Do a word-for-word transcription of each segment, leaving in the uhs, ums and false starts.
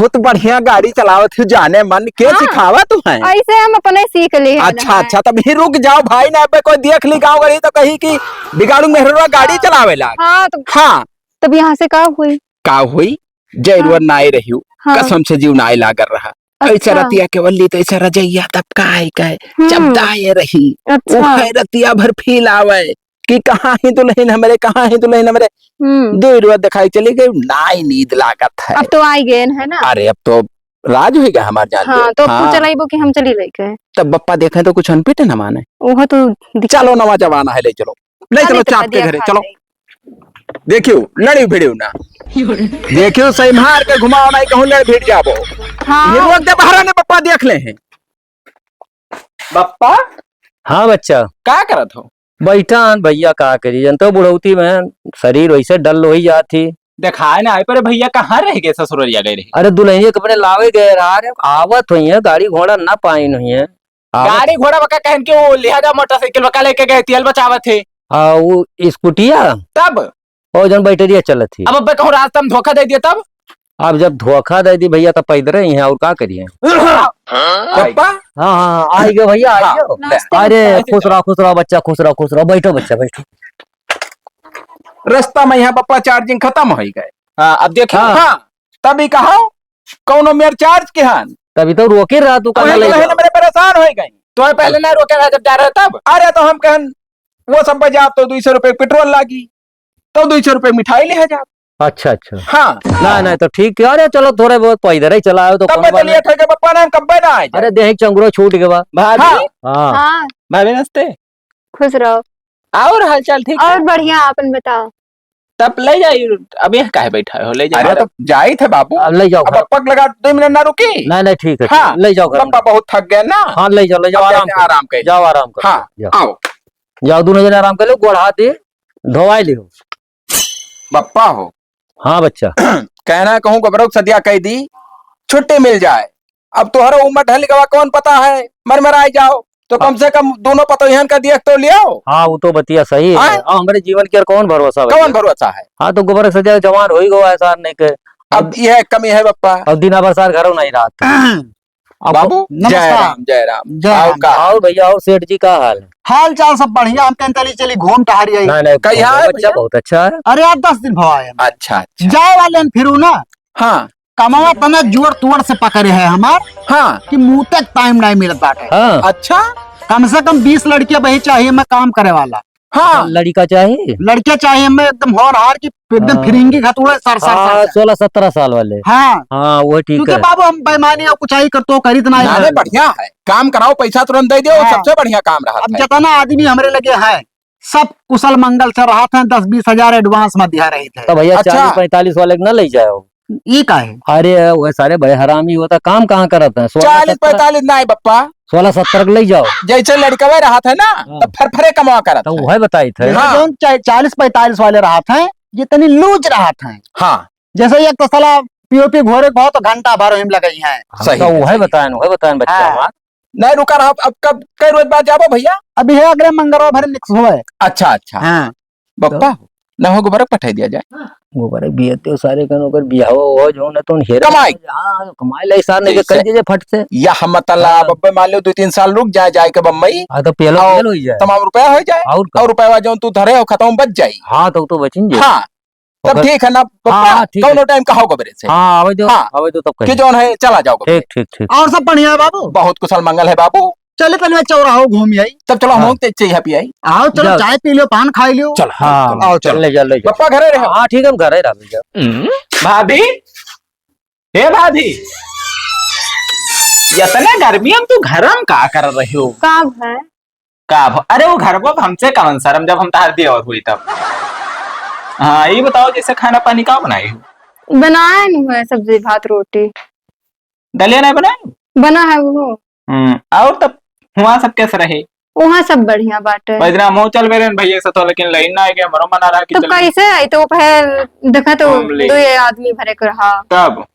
बहुत बढ़िया गाड़ी चलावत हो जाने मन, के हाँ। सिखावा तू है? ऐसे हम अपने सीख लिए हैं अच्छा, ना। अच्छा, तब ही रुक जाओ भाई, ना पे कोई देख ली गाँव गली तो कही कि बिगाड़ू मेहरुआ गाड़ी हाँ। चलावे लाग। हाँ, तो हाँ। तब यहाँ से का हुई? का हुई? जय हाँ। रुआ नाई रही हूँ, हाँ। कसम से जीव नाई लागल रहा। अच्छा। ऐसा रतिया के वल्ली तो ऐसा रजैया तब का है, का है? हम्म। चमदाए रही। अच्छा। उहे रतिया भर फील आवे कि कहाँ ही दुल्हन हमरे, कहाँ ही दुल्हन हमरे। हम्म। दो रुआ दिखाई चली गई, नाई नींद लागत है। अब तो आई गए है ना? अरे, अब तो राज होइगा हमार जान हाँ, पे। तो अब तू हाँ। चलाइबो कि हम चली लेके? तब बप्पा देखे तो कुछ अनपिट न माने। ओहो तो दिक्कत चलो, नवा जमाना है, ले चलो। ले चलो चाप के घरे, चलो। देखियो, लड़ी भिड़ियो ना। देखियो, सही मार के घुमाओ, नहीं कहूँ लड़ भिड़ जाबो। हाँ। ये रोक दे बाहर ने, बप्पा देख ले हैं। बप्पा? हाँ बच्चा। का करत हो? बैठा हन भैया, का करी, जनतो बुढ़ौती में शरीर वैसे डल होई जात ही। देखाए ना आए, पर भैया कहाँ रह गए, ससुररिया गए रहे? अरे दुल्हनिया के अपने लावे गए रहा रे, आवत हुई है, गाड़ी घोड़ा ना पाइन हुई है। आवत गाड़ी घोड़ा बका कहन के वो लिहाजा मोटरसाइकिल बका लेके गए, तेल बचावत है। हाँ, वो स्कूटिया? तब? ओ जन बैटरिया चलत ही। अब अब्बे कहूँ रास्ता में धोखा दे दिया तब? अब जब धोखा दे दी भैया, तब पैदल ही हैं, और का करिए? पप्पा? हाँ, हाँ, हाँ, आई गयो भैया, आई हाँ, गयो। ले। नमस्ते, अरे, नमस्ते। खुश रहो, खुश रहो बच्चा, खुश रहो, खुश रहो, बैठो बच्चा, बैठो। रास्ता में यहाँ पप्पा charging खतम होइ गए। हाँ, अब देखियो। हाँ। हाँ, तभी कहा, कौनो मेर charge के हन। तभी तो रोके रहा तू, वही कहना ले तो है जाओ। ना, मेरे परेशान होइ गए। तो पहले ना रोके रहा जब जा रहे तब। अरे, तो हम कहन, वो सब बजा तो दुई सौ रुपये पेट्रोल लागी। तो दुई सौ रुपये मिठाई लिहा जात। अच्छा, अच्छा। हाँ। ना, ना, तो ठीक है। अरे, चलो, थोड़े बहुत पैदल ही चला आयो, तो तब कौन तो बात लेट है। हो गया, पप्पा ना, हम कब्बे ना आए जाए। अरे, देह चंगुरो छूट गवा। भाभी। हाँ। हाँ। हाँ। भाभी, नमस्ते। खुश रहो। और हाल चाल ठीक है? और बढ़िया, आपन बताओ। तब ले जाई, अब यह काहे बैठा हो, ले जाई। अरे, तो जाई थे बाबू। अब ले जाओ अब घर। पग लगा, दो मिनट ना रुकी। नहीं, नहीं, ठीक है, हाँ। ले जाओ घर। पप्पा बहुत थक गए ना। हाँ, ले जाओ, ले जाओ, अब आराम जाते हैं, करो। आराम करो। जाओ, आराम करो। हाँ, जाओ। आओ। जाओ, दोनों जने आराम कर लो, गोड़ हाथ दे, धोवाई लियो। बप्पा हो। हाँ बच्चा। कहना कहूँ गबरक सदिया कह दी, छुट्टी मिल जाए। अब तोहरो उम्र ढल गवा, कौन पता है, मर मराई जाओ, तो हाँ। कम से कम दोनों पतोहियन का देख तो लियो। हाँ, वो तो बतिया सही है। हाँ? अब हमरे जीवन के और कौन भरोसा भैया? कौन भरोसा है? हाँ, तो गबरक सदिया जवान हो ही गवा है सार नहीं के। अब अब यह कमी है बप्पा। अब दिना भर सार घरों नहीं रहत। अब बाबू, नमस्कार। जय राम, जय राम। जय आओ राम। का? और भैया, और सेठ जी का हाल है? हाल चाल सब बढ़िया, हम कहन चली, चली घूम टहरी आई। नहीं, नहीं, कई बहुत हाल है अच्छा, भैया? बहुत अच्छा है। अरे यार, दस दिन भवा है। अच्छा, अच्छा। जाए वाले हैं फिर ना। हाँ। कमावा तना जोर तोड़ से पकड़े है हमार। हाँ। कि मुँह तक time नहीं मिलत बाटे। हाँ। अच्छा। कम से कम बीस लड़कियां वही चाहिए मैं काम करे वाला। हाँ। लड़का चाही? लड़के चाही हमें एकदम होनहार की, एकदम हाँ। फिरिंगी घतुड़े सर, सर, हाँ, सर, सर। सोलह सत्रह साल वाले। हाँ। हाँ, वो ठीक क्योंकि है। बाबू हम बेईमानी और कुछ आई कर तो करी तो ना ना, है। नहीं, बढ़िया है। काम कराओ, पैसा तुरंत दे दो, हाँ। सबसे बढ़िया काम रहा अब है। जितना आदमी हमरे लगे है, सब कुशल मंगल से रहत हैं, दस बीस हजार advance में दिया रही थे। तो भैया, अच्छा। चालीस पैंतालीस वाले के ना ले जाओ। ई का है? अरे, वो सारे बड़े हरामी होता, काम कहाँ करत हैं? सोलह चालीस सत्रह पैंतालीस ना है, बप्पा। सोलह सत्रह के ले जाओ। जैसे लड़कवे रहत है ना, हाँ। तो फरफरे कमा करत तो है। वही बताई थे। हाँ। जौन चा-, चालीस पैंतालीस वाले रहत हैं, ये तनी loose रहत हैं। हाँ। जैसे एक तो साला पीओपी घोरे को तो घंटा भर हिम लगई हैं। हम सही तो है, वही सही। बताएन, वही बताएन बच्चा हाँ। हमार। नहीं रुका रहा, अब कब, कई रोज बाद जाबो भैया? अभी है अगले मंगलवार भर निकस हुआ है। अच्छा, अच्छा। हाँ। बप्पा, तो? ना हो गोबरक पठाई दिया जाए। गोबरक बियते हो सारे कन ओकर बियाह हो, हो जो ना तो हेरे कमाई। हाँ, कमाई ले सार ने के जैसे कह दीजिए फट से। या हम मतलब हाँ। बप्पा मान लो दो तीन साल रुक जाए, जाए के बम्बई। हाँ, तो पेलो आओ, पेल हो जाए। तमाम रुपया हो जाए। और का? और रुपया जो तू धरे हो खतम बच जाई। हाँ, तो, तो बचिन जे। हाँ, तब ओकर ठीक है ना पप्पा, हाँ, हाँ, ठीक है। कौनो time कहो गोबरे से। हाँ, आवे दो, हाँ। आवे दो तब कि कहीं। जौन है, चला जाओ गोबरे। ठीक, ठीक, ठीक। और सब बढ़िया है बाबू? बहुत कुशल मंगल है बाबू। चले तनी चौराहो घूम आई। तब चलो, जाओ। हम ते चाय पी आई। आओ, चलो, जाओ। चाय पी लियो, पान खाई लियो। चलो, हाँ, चलो, आओ, चलो। ले जाओ, ले जाओ। पप्पा घरे रहो। हाँ, ठीक है, हम घरे रह भैया। भाभी, हे भाभी, इतने गर्मी में तू घर में का कर रही हो? का भाई? का भ-, अरे वो घर को हमसे कवन शर्म जब हम तहार देवर हुई तब। हाँ, ये बताओ जैसे खाना पानी का बनाई हो? बनाए नु है सब्जी भात रोटी। दलिया नहीं बनाए? बना है वो। हम्म, और तब हुआ सब कैसे रहे? वहाँ सब बढ़िया बाटे। बैदराम हो चल बेरेन भैया से तो, लेकिन लाइन ना आएगी, हमरो मना रहा कि तो चल। कैसे आई तो कहे, देखा तो घूम ले। दो ये आदमी भरे के रहा। तब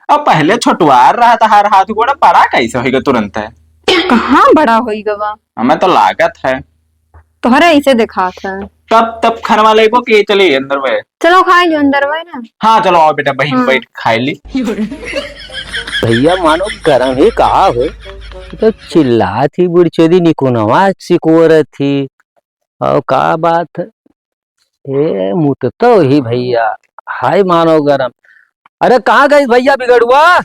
अब पहले छोटवार रहा तहार हाथ गोड़ा, बड़ा कैसे होइगा तुरंत है? कहाँ बड़ा होइगा बा? हमें तो लागत है। तोहरे ऐसे देखात है। तब, तब खनवा लेबो कि चली अंदर में? चलो खाइ लियो अंदर में ना। हाँ, चलो आओ बेटा, बहिन हाँ। बैठ खाइ ली। भइया मानो गरम ही कहा हो, तो चिल्लात ही बुढ़चोदी निकुनवा सिकोरत ही। अउ का बात है? ए, मुत तो ही भइया, हाय मानो गरम। अरे कहाँ गइस भइया बिगड़ुआ?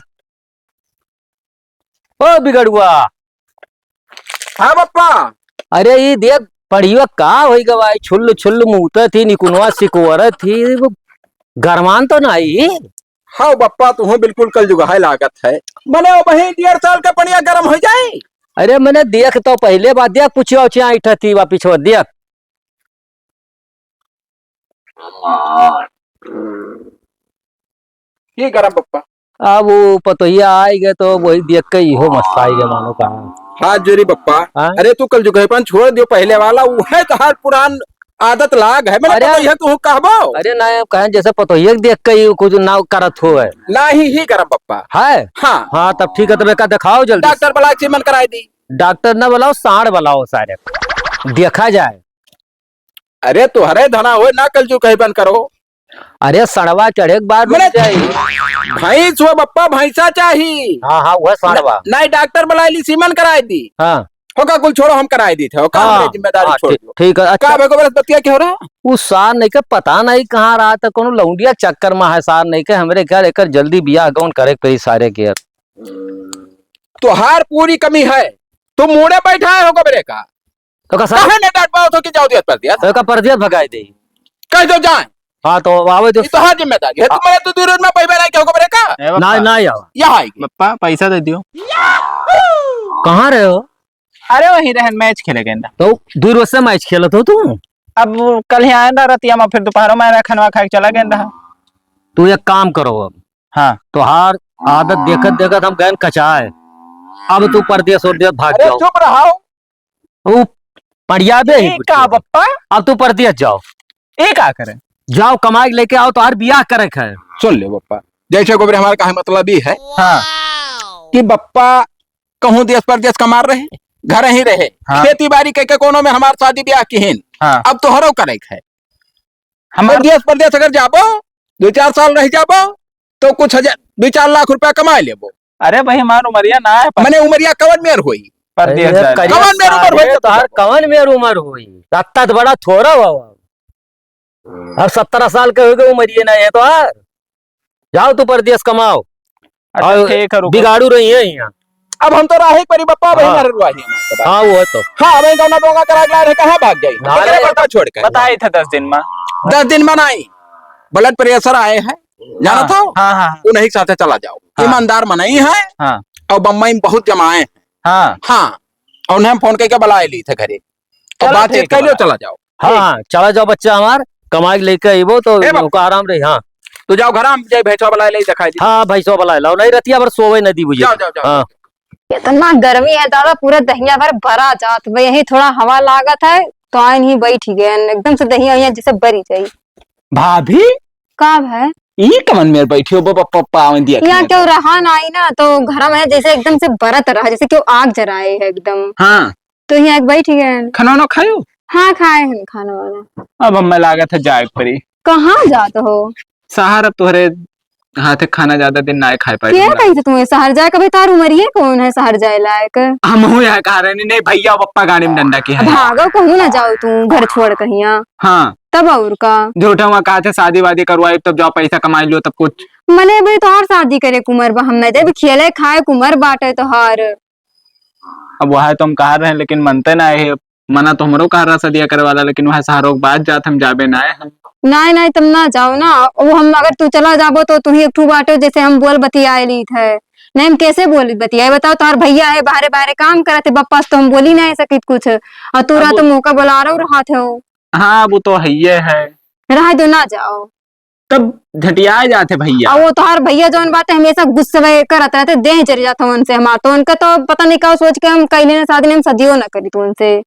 ओ बिगड़ुआ। हाँ बप्पा। अरे ई देख पड़ियो का होइ गवा, छुल्ल छुल्ल मुतत ही, निकुनवा सिकोरत ही, गरमान तो नाहीं? हाँ बप्पा, तुहूँ बिल्कुल कलजुगहै लागत है। मने ओ बहिन डेढ़ साल का पड़िया गरम होइ जाए। अरे मने देख तो पहिले बा, देख पुछियो चिया ऐठत ही बा पिछवा देख। ये गरम बप्पा। अब वो पतोहिया आइ गए तो वही देख के इहो मस्ताइ गए मानो का। हाथ जोड़ी बप्पा। हाँ? अरे तू कलजुगहैपन छोड़ दियो पहिले वाला, उहै तोहार पुरान आदत लाग है, मने अरे पतोहिया तू कहबो। अरे ना, कहें जैसे पतोहिया के देख के ही कुछ ना करत हो है। नाहीं ही गरम बप्पा। है? हाँ। हाँ, तब ठीक है, तब एका देखाओ जल्दी। डॉक्टर बलाइ सीमन कराइ दी। डॉक्टर ना बलाओ, साँड़ बलाओ सारे, देखा जाए। अरे तोहरे धना होय ना कलजुगहैपन करो। अरे सड़वा चढ़े के बाद मने रुक जाई। भैंस हो बप्पा, भैंसा चाही। हाँ, हाँ, उहै सड़वा। न-, नाहीं डॉक्टर बलाइ ली, सीमन कराइ दी। हाँ। होका कुल छोड़ो, हम कराइ दी थे। होका हाँ, हमरे जिम्मेदारी हाँ, छोड़ ठीक, दो। ठीक है, अच्छा। का बेगो बरस बतिया के हो रहा? उ सार नहीं के पता नहीं कहाँ रहा था, कोनो लौंडिया चक्कर में है सार नहीं के, हमरे घर एकर जल्दी बियाह गौन करे के पड़ी सारे के। तोहार पूरी कमी है, तू मूड़े बैठा है होका बरे का। तो का साहब? काहे नहीं डांट पाओ तो कि जाओ दिया परदेस? तो का परदेस भगाए दे। कह दो जाए। हाँ, तो आवे दो। ये तो हर जिम्मेदारी है। आ- तुम्हारे तो दूर में पैबे नहीं के होगा बरे का? ए बप्पा। नहीं, नहीं आवा। यहाँ आएगी। बप्पा, पैसा दे दियो। कहाँ रहे हो? अरे वहीं रहन, मैच खेले गए ना। तो दूर से मैच खेलत हो तू? अब कल ही आए ना रतिया में, फिर दोपहरों में आए ना, खनवा खाए के चला गए ना। तू एक काम करो अब। हाँ। तोहार आदत देखत देखत हम गए कचाए। अब तू परदेस उरदेस भाग अरे जाओ। चुप रहो। उ पड़ियाबे ही ई कुछ का नहीं। बप्पा? अब तू परदेस जाओ। ई का करे? जाओ कमाई के लेके आओ, तोहार बियाह करे के है। सुन ले बप्पा, जैसे गोबरे हमार काहे मतलब ई है हाँ। कि बप्पा कहूँ देस परदेस कमार रहे, घर ही रहे, हाँ। खेती बारी कइके कोनो में हमार शादी बियाह किहिन। हाँ। अब तोहरो करे के है। हमार तो देस परदेस अगर जाबो, दो चार साल रह जाबो, तो कुछ हजार, दो चार लाख रुपया कमाइ लेबो। अरे भाई, हमार उमरिया ना है, पर मने उमरिया कवन मेर होई? परदेस अरे, जाए। करिया कवन मेर उमर होई सारे, तब तोहार जाबो? कवन मेर उमर होई? रत्ता तो बड़ा थोड़ा हुआ। अब सत्रह साल के हो गए, उमरिया ना है तोहार। जाओ तू परदेस कमाओ। अच्छा, और ठीक है, रुको। बिगाड़ू रही है यहाँ। अब हम तो राही परी बप्पा, वही हाँ। ना रुआही हमारे पास। हाँ, वो है तो। हाँ, वही गाना बोंगा करा के ला रहे, कहाँ भाग जाई? ना एकरे रे, बप्पा छोड़ के। बताई था दस दिन में। दस दिन में नहीं, blood pressure आए हैं, जाना हाँ, था? हाँ, हाँ, हाँ। उन्हीं के साथ चला जाओ। हाँ। ईमानदार मनई है। हाँ। और बम्बई में बहुत जमाए हैं। हाँ। हाँ। और उन्हें हम फोन करके बुलाए ली थे घरे। और चलो, बातचीत ठीक कर है, लियो, बुला। चला जाओ। हाँ, ठीक। हाँ, चला जाओ बच्चा हमार, कमाई के लेके अइबो तो ए बाप। ओका आराम रही। हाँ। तू जाओ घर, हम जाए भैंसवा बुलाए ले, दिखाई दी। हाँ, भैंसवा बुलाए लाओ, नहीं रतिया भर सोवे न दी बुझे। जाओ, जाओ, जाओ। हाँ। इतना गर्मी है दादा, पूरा दहिया भर भरा जात बा। यही थोड़ा हवा लागत है तो आइन ही बैठ गए, एकदम से दहिया वहिया जैसे बरी जाई। भाभी, का भाई? ई कवन मेर बैठी हो, ब-, ब-, प-, पावन दिया यहाँ के क्यों मेर? रहा ना आई ना, तो घर में जैसे एकदम से बरत रहा, जैसे क्यों आग जराए है एकदम। हाँ। तो यहाँ एक बैठ गए हैं। खाना वाना खायो? हाँ, खाए हैं खाना वाना। अब हमें लागत है जाए परी। कहाँ जात हो? शहर अब तोहरे हाथ के खाना ज्यादा दिन ना खाए पाए के हम। कही थे तुम्हें शहर जाए? कभी तार उमरिए कौन है शहर जाए लायक? हम हो यहाँ कहा रहे, नहीं, भैया पप्पा गाड़ी में डंडा के हैं। भागो, कहूँ ना जाओ तू घर छोड़ कहिया। हाँ। तब और का? झूठा वहाँ कहा थे शादी वादी करवाए, तब जाओ पैसा कमाई लो, तब कुछ। मने अभी तोहार शादी करे के उमर बा, हम नहीं देब, खेले खाए के उमर बाटे तोहार। अब वह तो हम कहा रहे, लेकिन मनते ना है। मना तो हमरो कहा रहा सदिया करे वाला, लेकिन वह शहरों के बाद जात हम जाबे ना है हम। नहीं, नहीं, तुम ना जाओ ना। वो हम अगर तू चला जाबो तो तू ही एक ठू बाटो, जैसे हम बोल बतियाए ली थे। नहीं, हम कैसे बोल बतियाए बताओ? तोहार भैया है बाहरे बाहरे काम करत है, बप्पा से तो हम बोली नहीं सकित कुछ। और तोरा अब तो मौका बुला रहा रहा थे। हाँ, वो तो है ही है। रह दो, ना जाओ। तब झटिया जाते भैया। और वो तोहार भैया जौन बात है, हमेशा गुस्से में करत रहते, देह जर जाता उनसे हमार। तो उनका तो पता नहीं का सोच के हम कैले ना शादी, हम सदियों ना करी तो उनसे।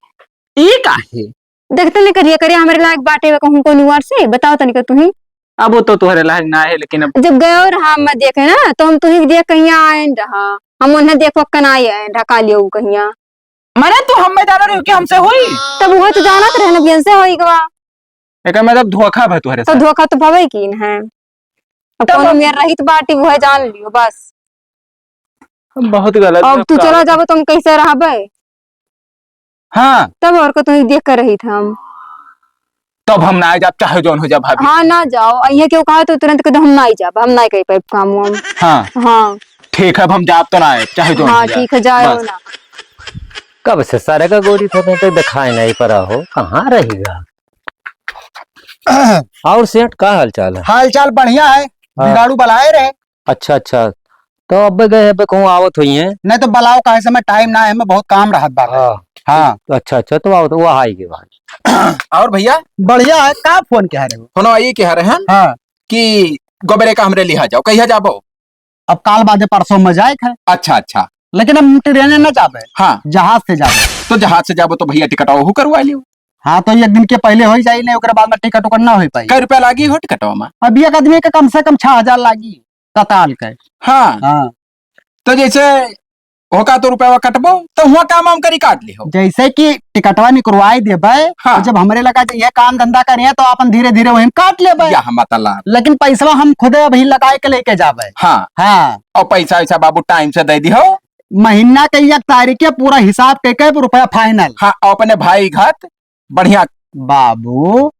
ई का है? देखते नहीं करिए, करिए हमारे लायक बाटे बा कहूँ कौन उमर से, बताओ तनिक तू ही। अब वो तो तोहरे लायक ना है, लेकिन अब जब गयो रहा हम देखे ना, तो हम तू ही देख कहीं आए रहा, हम उन्हें देख पक्का ना आए रहा, का लियो कहीं। मने तू हमें जाना रही कि हमसे हुई? तब वो तो जानत रहे ना, बियन से होई गवा। एकर मतलब धोखा भा तोहरे तो साथ। धोखा तो भवे की न है। अब तब कौनो अब मेर रहित बाटी, वो है, जान लियो बस। बहुत गलत अब बात तू का चला है। जाबो तो हम कैसे रहबे? हाँ। तब और को तुम देख कर रही था हम। तब हम ना जाब, चाहे जौन हो जा भाभी। हाँ, ना जाओ। अइहे केहू कहा तो तुरंत कह दो, "हम ना जाब, हम ना कर पाइब काम हम।" हाँ। हाँ। ठीक है, अब हम जाब तो ना आए, चाहे जौन हाँ, हो जा। ठीक है, जाओ बस। ना। कब से सारे का गोरी तो नहीं तो दिखाई नहीं पड़ा हो, कहाँ रहेगा? और सेठ, का हाल चाल है? हाल चाल बढ़िया है। हाँ। बिगाड़ू बलाए रहे। अच्छा, अच्छा। तो अब गए, अब कहूँ आवत हुई हैं? नहीं तो बलाओ, काहे से मैं टाइम ना है, मैं बहुत काम रहत बा। हाँ। हाँ। अच्छा, अच्छा, तो आवत, वो आई के बाद। और भैया? बढ़िया है, का फोन किहा रहे हो? फोन आई किहा रहे हैं हाँ। कि गोबरे का हमरे लिहा जाओ, कहिया जाबो? अब काल बादे परसों में जाए के है। अच्छा, अच्छा। लेकिन हम ट्रेन में ना जाबे। हाँ। जहाज से जाबे। तो जहाज से जाबो तो भैया टिकट ओहू करवा लियो। हाँ, तो एक दिन के पहले हो ही जाई, नहीं ओकरे बाद में टिकट उकट ना हो पाई। कै रुपया लागी हो टिकटवा में? अब एक आदमी के कम से कम छह हजार लागी तत्काल के। हाँ। हाँ। तो जैसे होका तो रुपया कटबो, तो हुआ काम वाम करी काट लिहो। जैसे कि टिकटवा निकरवाई देबे, हाँ। तो जब हमरे लगा जे ये काम धंधा करिए, तो अपन धीरे धीरे वहीं काट लेबे। या हम मतलब। लेकिन पैसवा हम खुदे अभी लगाए के लेके जाबे। हाँ। हाँ। और पैसा वैसा बाबू टाइम से दे दिहो। महीना के एक तारीख के पूरा हिसाब के, के रुपया फाइनल। हाँ, और अपने भाई घत बढ़िया। बाबू,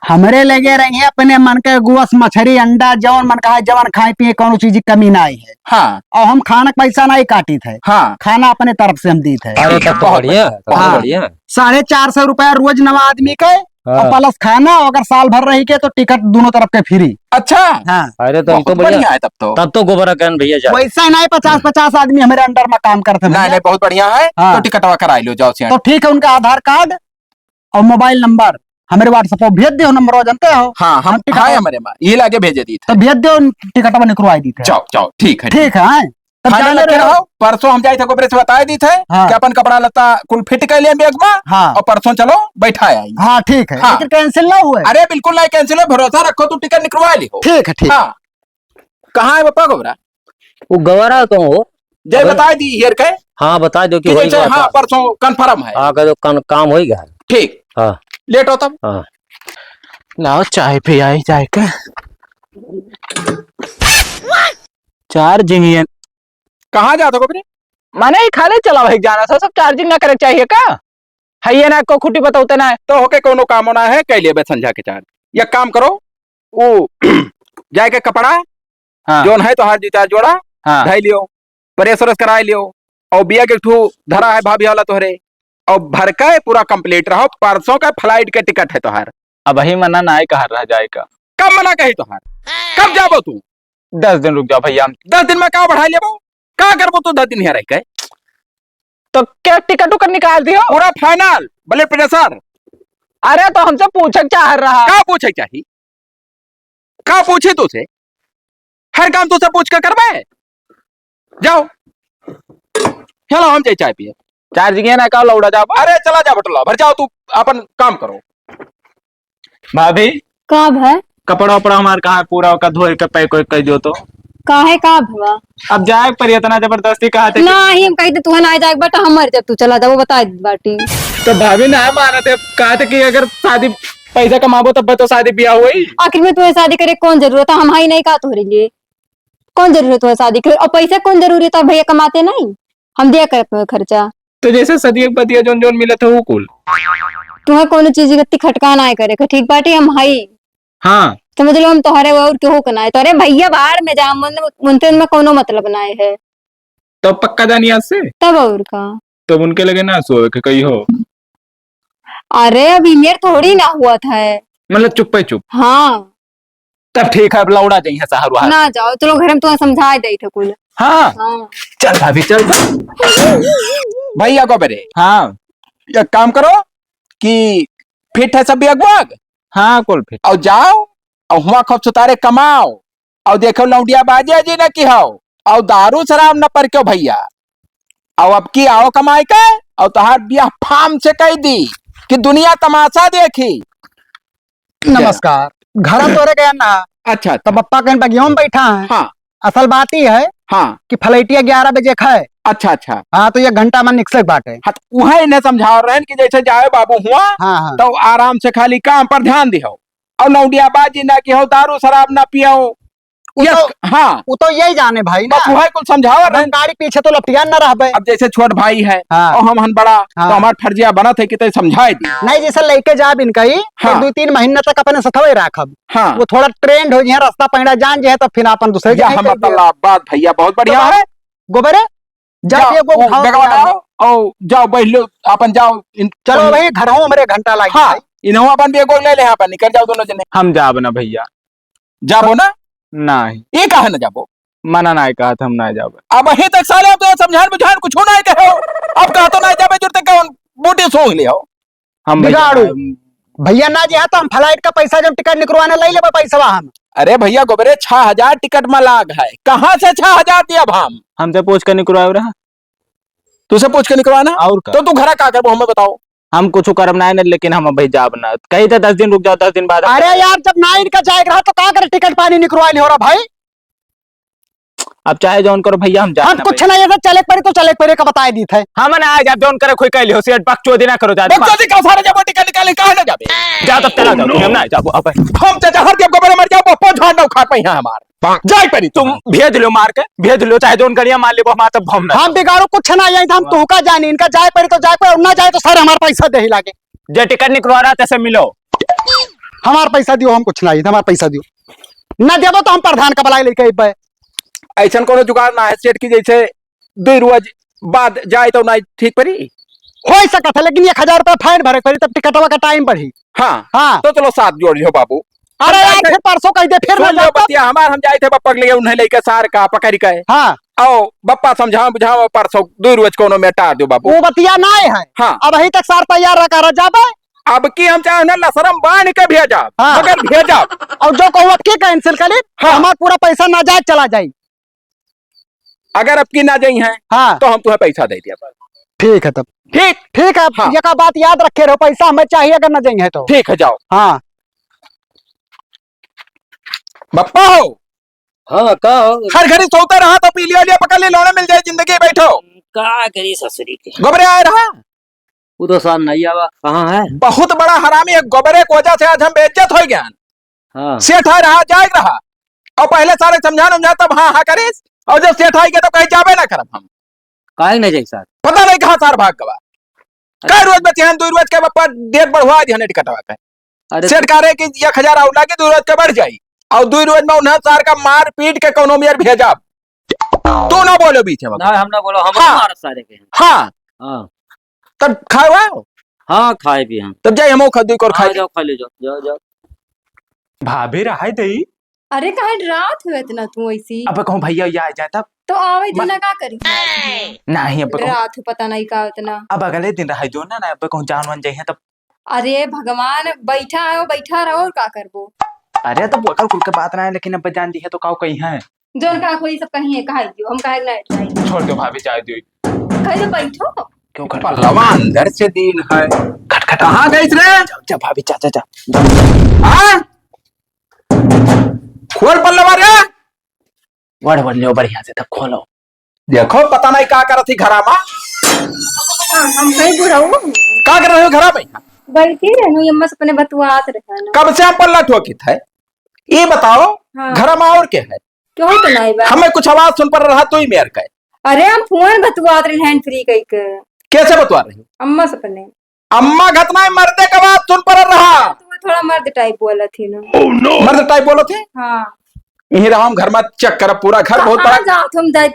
हमरे लगे रही है अपने मन के गोस, मछरी, अंडा, जौन मन का है, जौन खाए पिए, कौनो चीज की कमी ना आई है। हाँ। और हम खाना का पैसा नहीं काटी थे। हाँ। खाना अपने तरफ से हम दी थे। अरे, तब तो बहुत बढ़िया, बढ़िया, तब तो हाँ। बढ़िया। साढ़े चार सौ रुपया रोज नवा आदमी के, हाँ। और प्लस खाना, अगर साल भर रही के तो टिकट दोनों तरफ के फ्री। अच्छा। हाँ। अरे, तब तो बहुत बढ़िया। बढ़िया है तब तो। तब तो गोबरा कहन भैया जा। वैसा नहीं, पचास, पचास आदमी हमारे अंडर में काम करते नहीं, भैया। नहीं, बहुत बढ़िया है। हाँ। तो टिकटवा कराई लो, जाओ सेठ। तो ठीक है, उनका आधार कार्ड और मोबाइल नंबर हमरे WhatsApp पर भेज दो, नंबर जानते हो। हाँ, हम, हम टिकट हाँ, हमारे में ये लागे भेजे दी थे। तो भेज दो, टिकटवा निकरवाई दी थे। जाओ, जाओ, ठीक है, ठीक है, हाँ। तब final जाने रखे रहो। रहो, परसों हम जाए थे गोबरे से बताए दी थे हाँ। कि अपन कपड़ा लत्ता कुल फिट कर लिए बैग में हाँ। और परसों चलो बैठा आई। हाँ, ठीक है, हाँ। लेकिन cancel ना हुए। अरे बिल्कुल नहीं cancel है, भरोसा रखो, तू टिकट निकरवा ली हो। ठीक है, ठीक। हाँ। कहाँ है बप्पा गोबरा? वो गवारा तो हो। जय अबे। बताए दी हेर के। हाँ, बताए दो कि कि होई जैसे, गया हाँ, था। परसों confirm है। हाँ, कह दो कन-, काम होई गया। ठीक। हाँ। लेट हो तब। हाँ। लाओ चाय पे आई जाए के। Charging ये। कहाँ जात हो गोबरे? माने ये खाली चला भाई जाना था, सब charging ना करे चाहिए का? है ये ना, को खुटी बताओ ते ना। तो होके कोनो कामो ना है, कह लेबे संझा के चार। एक काम करो, ऊ जाए के कपड़ा, हाँ। जौन है तोहार दू चार जोड़ा, हाँ। धई लियो, press व्रेस कराए लियो, और बिया के एक ठू धरा है भाभी वाला तोहरे, और भर के पूरा complete रहो, परसों का flight के टिकट है तोहार। अबही मना नाय कहा रहा जाए का। कब मना कही तोहार? कब जाबो तू? दस दिन रुक जाओ भैया। दस दिन में का बढ़ा लेबो? का करबो तू दस दिन यहाँ रह के? तो क्या टिकट उकट निकाल दियो? पूरा final, blood pressure। अरे तो हमसे पूछक चाह रहा। का पूछे चाही? का पूछे तुझसे? हर काम तुझसे पूछ के करबे? जाओ। चलो हम जाए चाय पिए। Charging ये ना का लौड़ा जाबो। अरे चला जा बटला, भर जाओ तू अपन काम करो। भाभी। का भाई? कपड़ा उपड़ा हमार कहाँ पूरा ओका धोए के pack वैक कर दियो तो। काहे का भवा? अब जाए पर इतना जबरदस्ती कहा थे कि नहीं, हम कही थे तुहे ना जाए बेटा, हम मर जाब, तू चला जा, वो बता दी बाटी। तो भाभी ना मानत है, कहा थे कि अगर शादी पैसा कमाबो तब तो शादी ब्याह होई। आखिर में तुहे शादी करे कौन जरूरत है? हम हाई नहीं का तोहरे लिए कौन जरूरत है शादी करे? और पैसा कौन जरूरी था भैया, कमाते नहीं? हम दिया करत हवे खर्चा। तो जैसे सदिया के बदिया जौन जौन मिलत है, वो कुल। तुहे कौनो चीज के खटका ना करे के, ठीक बाटे, हम हई। हाँ। समझ लो, हम तोहरे और केहू के ना है। तोहरे भैया बाहर में जा, मन, उनसे में कौनो मतलब ना है। तो पक्का जानी आज से? तब और का? तब उनके लगे ना सोवे के कही हो। अरे, अभी मेर थोड़ी ना हुआ था। मतलब चुप्पे चुप। हाँ। तब ठीक है, अब लौड़ा जाइए शहर वहर। ना जाओ, चलो घर में तुम्हें समझा दे थे कुल। हाँ। हाँ। चल भाभी, चल। भैया को बरे। हाँ। एक काम करो कि फिट है सब बैग वैग। हाँ, कुल फिट। और जाओ, और हुआ खूब सुतारे कमाओ, और देखो लौंडिया बाजे जी न की हो, और दारू शराब न पर क्यों भैया, और अब की आओ कमाई के, और तोहार बियाह फाम से कह दी कि दुनिया तमाशा देखी। नमस्कार। घर तोरे गए ना। अच्छा, अच्छा। तो बप्पा कहीं बगियों में बैठा है। हाँ। असल बात ही है, हाँ। कि flight ग्यारह बजे क है। अच्छा, अच्छा। हाँ, तो एक घंटा मा निकसे क बाटे। हाँ, तो उहै इन्हें समझावत रहेन कि जैसे जाए बाबू हुआ, हाँ, हाँ। तो आराम से खाली काम पर ध्यान दिहो। और लौंडियाबाजी ना किहो, दारू शराब ना पियो। उ यस, तो, हाँ। उ तो यही जाने भाई ना। बस उहै कुल समझावत अब हम रहेन। गाड़ी पीछे तो लपटिया न रहबे। अब जैसे छोट भाई है, हाँ। और हम हन बड़ा, हाँ। तो हमार फर्जिया बनत है कि तै समझाए दी। नहीं, जैसे लइके जाब इनका ही, तो हाँ। दुइ तीन महीना तक अपने सथवे राखब। हाँ। वो थोड़ा trained हो जाए, रस्ता पैंडा जान जाए, तो फिर अपन दूसरे यह जगह कर दिया। मतलब बात भैया, बहुत तो बढ़िया बाबा, है। गोबरे, जाओ, जाओ, ये को वो उठाओ, बेगवा तैयार लाओ, हो। और जाओ, बैठ लो, अपन जाओ, इन-, चलो उन- भाई, घर हो, हमरे घंटा लागी हाँ, भाई। इन्हों अपन भी एगो ले ले, अपन निकल जाओ दोनों जने। हम जाब ना भैया। जाबो ना? नहीं। ये काहे ना जाबो? मना नहीं कहा था, हम नहीं जाबे। अबहीं तक साले अब तो समझान बुझान कुछ नहीं कहो। अब कहा तो नहीं जाबे, जुरते कौन बूटी सूंघ लियो? हम भैया बिगाड़ू। नहीं। भैया ना जे है तो हम flight का पैसा जब टिकट निकलवाने ले लेबे पैसवा हम। अरे भैया गोबरे, छह हजार टिकट मा लाग है, कहाँ से छह हजार दियब हम? हमसे पूछ के निकलवाए रहा। तुझसे पूछ के निकलवाना? और का? तो तू घरा का करबो हमें बताओ। हम कुछ करब ना है ना, लेकिन हम अभी जाब ना। कही थे दस दिन रुक जाओ, दस दिन बाद हम अरे जाब। यार, जब ना इनका जाए रहा तो का करे, टिकट पानी निकलवाए नहीं हो रहा भाई। अब चाहे जौन करो भैया, हम जाब हम ना कुछ भाई। नहीं, ऐसा चले के पड़ी तो चले के पड़ी का बताए दी थे। हम ना आए, जब जौन करे कोई कह लियो, सेठ बकचोदी ना करो, जा। बकचोदी का सारे जब टिकट निकाले, काहे ना जाबे? जा तब चला जाओ, हम ना जाबो अब। हम तो जहर जब गोबरे मर जाओ, बप्पो झाड़ ना उखाड़ पाई है हमार। जाए पड़ी तुम तुम। भेज लो मार के, भेज लो, चाहे जौन गड़िया मार लेबो हमार, तब हम ना। हम बिगाड़ो कुछ ना, यही तो हम हाँ। तुहका जानी, इनका जाए पड़ी तो जाए पड़ी, और ना जाए तो सर हमार पैसा दे ही लागे। जे टिकट निकलवा रहा तैसे मिलो। हमार पैसा दियो, हम कुछ ना, हमार पैसा दियो। ना देबो तो हम प्रधान का बुलाए लेके अइबे। ऐसन कोनो जुगाड़ ना है सेठ की जैसे दुइ रोज बाद जाए तो ना ठीक पड़ी? हो सकत है, लेकिन एक हजार रुपया fine भरे पड़ी, तब टिकटवा का time बढ़ी। हाँ। हाँ। तो चलो साथ जोड़ लियो बाबू। अरे हम यार, जाए थे, फिर परसों कह दे, फिर सुन ना लो जाता। बतिया हमार, हम जाए थे बप्पा के लिए, उन्हें लेके सार का पकड़ के। हाँ। आओ बप्पा, समझाओ बुझाओ, परसों दुइ रोज कोनो में टार दो बाबू। वो बतिया ना है। हाँ। अबहीं तक सार तैयार रखा रह जाबे। अब की हम चाहे ना लसरम बांध के भेजा, हाँ। मगर भेजा। और जो कहूँ अब की cancel करी, हाँ। हमार पूरा पैसा ना जाए, चला जाए। अगर अब की ना जाई हैं, हाँ। तो हम तुम्हें पैसा दे दिया। ठीक है तब। ठीक। ठीक है, हाँ। ये का बात याद रखे रहो, पैसा हमें चाहिए अगर ना जाई हैं तो। ठीक है, जाओ। हाँ। बप्पा हो। हाँ, का हो? हर घड़ी सोते रहा तो पीलिया लिया पकड़ ले, लौड़े मिल जाए जिंदगी, बैठो। का करी ससुरी के? गोबरे आए रहा। वो तो सार नहीं आवा, कहाँ है? बहुत बड़ा हरामी है, गोबरे की वजह से आज हम बेइज्जत हो गया। हाँ। सेठ आए रहा, जाए रहा, और पहले सारे समझा उमझा तब हाँ हाँ करिस, और जब सेठ आए गया तो कहीं जाबे ना करब हम। काहे नहीं जाई सार? पता नहीं कहाँ सार भाग गवा। अच्छा। कई रोज बचे हैं, दुइ रोज के बप्पा डेट बढ़वा दिया टिकटवा के। अरे सेठ कह रहे कि एक हजार और लागे, दुइ रोज के बढ़ जाई, और दुइ रोज में उन्हें सार का मार पीट के कोनो मेर भेजब। तू ना बोलो बीच में। ना, हम ना बोलो, हम हाँ। मारब सारे के। हाँ। हाँ। तब खाए हुआ हो? हाँ, खाए पिए हम। तब जाए हम खा, दुइ कोर हाँ, खाए। जाओ, खा ले, जाओ, जाओ, जाओ। भाभी रहाई दई। अरे, काहे डरात हो इतना तू ऐसी? अब कहूँ भैया, या आ जाए तब? तो आवे दिन म- ना का करी? नहीं, अब कहूँ डरात हो, पता नहीं का इतना। अब अगले दिन रहाई दो ना, ना, अब कहूँ जान वान जाए हैं तब। अरे भगवान, बैठा है, बैठा रहो, और का करबो? अरे, तब ओकर कुल के बात ना है, लेकिन अब जान दी है तो का कही है? जौन का कोई सब कही है, कहा दियो, हम काहे ना उठाई? छोड़ दो भाभी, जाए दो। कहे तो बैठो। क्यों खट-, पल्लवा अंदर से दीन है। खट, खट। कहाँ गई रे? जा, जा भाभी, जा, जा, जा। हाँ? खोल पल्लवा रे। वड़, वड़, लियो बढ़िया से तब खोलो। देखो, पता नहीं का करत ही घरा मा। हाँ, हम कहीं बुढ़ऊ। का कर रहे हो घरा में? बैठी रहनु, ये अम्मा से अपने बतुआत रहनु। कब से हम पल्ला ठोकित है? ये बताओ, हाँ। घरा मा और के है? क्यों तो नहीं बा? हमें कुछ आवाज सुन पड़ रहा, तू ही मेर का है। अरे, हम फोन बतुआत रहे, hands free कई के। कैसे बतुआ रही? अम्मा से अपने। अम्मा घतना है, मर्दे के बात सुन पड़ रहा। तो वो थोड़ा मर्द type बोलत ही ना। मर्द type बोलत ही? हाँ। यहीं रहो, हम घर में check करब पूरा घर, बहुत कहाँ बड़ा। जात हम जाए,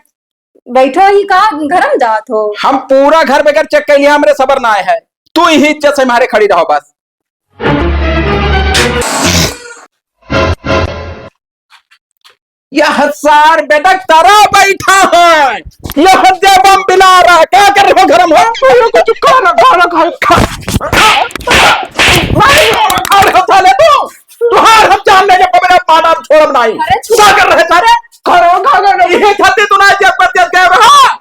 बैठो ही कहाँ घर में जात हो? हम पूरा घर बगैर check कर लिया, हमरे सबर ना आए है। तू ही इज्जत से मारे खड़ी रहो बस। यह सार बेटा करा बैठा है, यह देवम बिला रहा, क्या कर रहे हो घर में? अरे कुछ खाना, खाना, खाना, खा, खा, खा रहे हो साले तू? तुहार हम जान लेंगे, मेरा माना छोड़ब नहीं। अरे छो- क्या कर रहे सारे? खाना, खाना, खाना। ये खाते तू ना जब पर जब गए रहा।